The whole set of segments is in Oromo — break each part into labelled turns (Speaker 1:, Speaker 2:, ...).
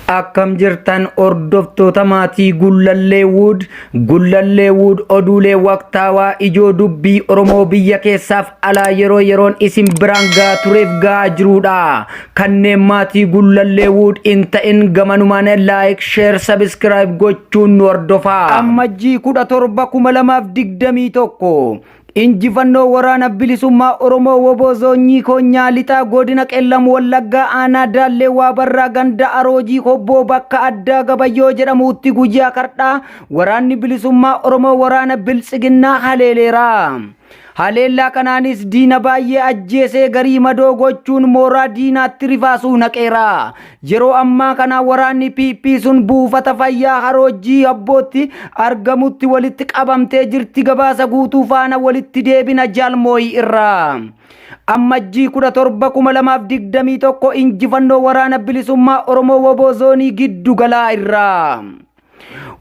Speaker 1: Akkam jirtan hordoftoota maatii Gullallee Wood? Gullallee Wood oduulee waqtaawaa ijoo dubbii Oromoo biyya keessaaf alaa yeroo yeroon isin biraan gahaa tureef gahaa jirudha. Kanneen maatii Gullallee Wood hin ta'in gamanumaan like, share, subscribe gochuun nu hordofaa. Ammajjii 17,2021 Injifannoo Waraana Bilisummaa Oromoo wbo Zoonyii Koonyaa Lixaa Godina Qellam Wallaggaa Aanaa Daallee Waabarraa Ganda Aroojii Hobboo bakka addaa Gabayyoo jedhamuutti guyyaa kardhaa Waraanni Bilisummaa Oromoo Waraana Biltsiginnaa haleeleera. Haleellaa kanaanis diina baay'ee ajjeesee garii madoo gochuun mooraa diinaatti rifaasuu naqeera. Yeroo ammaa kana waraanni PP sun buufata fayyaa Haroojjii Abbootti argamutti walitti qabamtee jirti gabaasa guutuu faana walitti deebina Jaal Mooyii irraa. Ammajjii 17,2021 injifannoo waraana bilisummaa Oromoo wbo zoonii giddu galaa irraa.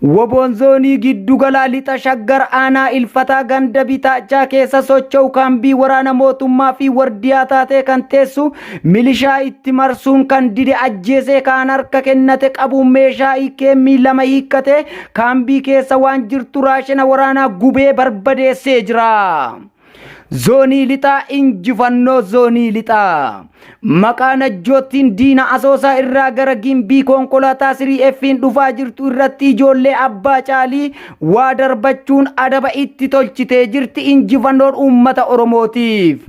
Speaker 1: Woboon zoonii giddugalaa lixa Shaggar aanaa Ilfataa ganda Bitaachaa keessa socho'u kaambii waraana mootummaa fi wardiyaa taatee kan teessu milishaa itti marsuun kan dide ajjeesee kaan harka kennate qabuun meeshaa IKM 2 hiikkatee kaambii keessa waan jirtu raashina waraanaa gubee barbadeessee jira. Zoonii Lixaa Injifannoo Zoonii Lixaa. Maqaa Najjoottiin diina Asoosaa irraa gara Gimbii konkolaataa sirii F'n dhufaa jirtu irratti ijoollee Abbaa Caalii waa darbachuun adaba itti tolchitee jirti injifannoon uummata Oromootiif.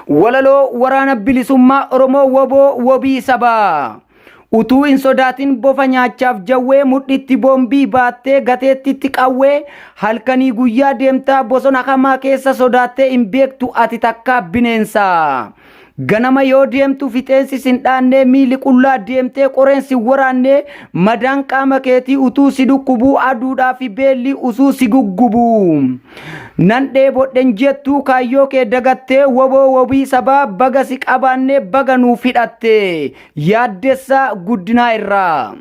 Speaker 1: Walaloo Waraana Bilisummaa Oromoo Woboo Wobii Sabaa. Utuu hin sodaatin bofa nyaachaaf jawwee mudhitti boombii baattee gateettitti qawwee halkanii guyyaa deemtaa bosona hamaa keessa sodaattee hin beektu ati takkaa bineensa. Ganama yoo deemtu fixeensi sin dhaannee miili qullaa deemtee qoreen sin waraannee madaan qaama keetii utuu si dhukkubuu aduudhaa fi beelli usuu si guggubuu. Nan dheebodhen jettuu kaayyoo kee dagattee woboo wobii sabaa baga si qabaannee baga nuuf hidhatte. Yaaddessaa Guddinaa irraa.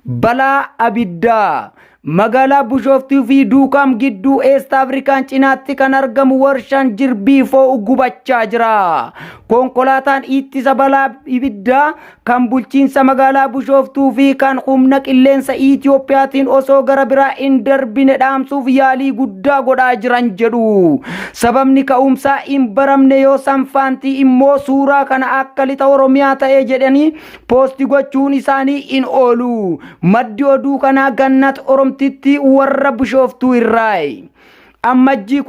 Speaker 1: Balaa abiddaa. Magaalaa Bushooftuu fi Duukaam gidduu Eest Afrikaan cinaatti kan argamu warshaan jirbii foo'u gubachaa jira. Konkolaataan ittisa balaa ibiddaa kan bulchiinsa magaalaa Bushooftuu fi kan humna qilleensa Itiyoophiyaatiin osoo gara biraa hin darbine dhaamsuuf yaalii guddaa godhaa jiran jedhu. Sababni ka'umsaa hin baramne yoo sanfaantii immoo suuraa kana akka lixa Oromiyaa ta'e jedhanii poosti gochuun isaanii hin oolu. Maddi oduu kanaa Gannat Oromtitti warra Bushooftuu irraayi. Ammajjii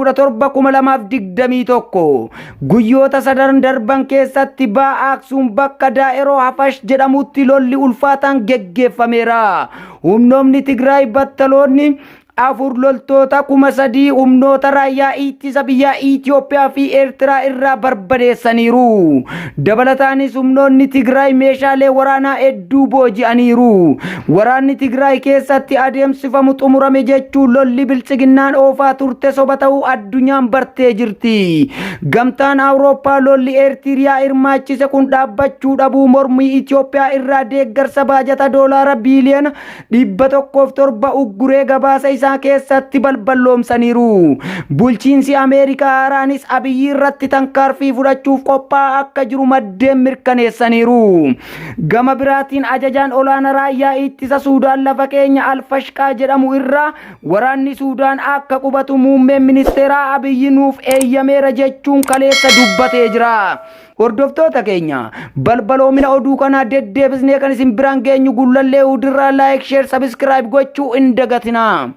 Speaker 1: 17,2021 guyyoota sadan darban keessatti Ba'a Aksuum bakka Daa'eroo Hafash jedhamutti lolli ulfaataan geggeeffameera. Humnoomni Tigraay battaloonni 4 loltoota 3000 humnoota raayyaa ittisa biyyaa Itoophiyaa fi Eertiraa irraa barbadeessaniiru. Dabalataanis humnoonni Tigraay meeshaalee waraanaa hedduu booji'aniiru. Waraanni Tigraay keessatti adeemsifamu xumurame jechuun lolli biltsiginnaan oofaa turte soba ta'uu addunyaan bartee jirti. Gamtaan Awurooppaa lolli Eertiriyaa hirmaachise kun dhaabbachuu dhabuu mormii Itoophiyaa irraa deeggarsa baajata doolaara biiliyoona 107 ugguree gabaasa isaa keessatti balballoomsaniiru. Bulchiinsi Ameerikaa haaraanis Abiyyi irratti tankaarfii fudhachuuf qophaa'aa akka jiru maddeen mirkaneessaniiru. Gama biraatiin ajajaan olaana raayyaa ittisa Suudaan lafa keenya Alfashqaa jedhamu irraa waraanni Suudaan akka qubatu muummeen ministeeraa Abiyyi nuuf eeyyameera jechuun kaleessa dubbatee jira. Hordoftoota keenya balbaloomina oduu kanaa deddeebisnee kan isin biraan geenyu Gullallee Hudirraa like, share, subscribe gochuu hin dagatinaa.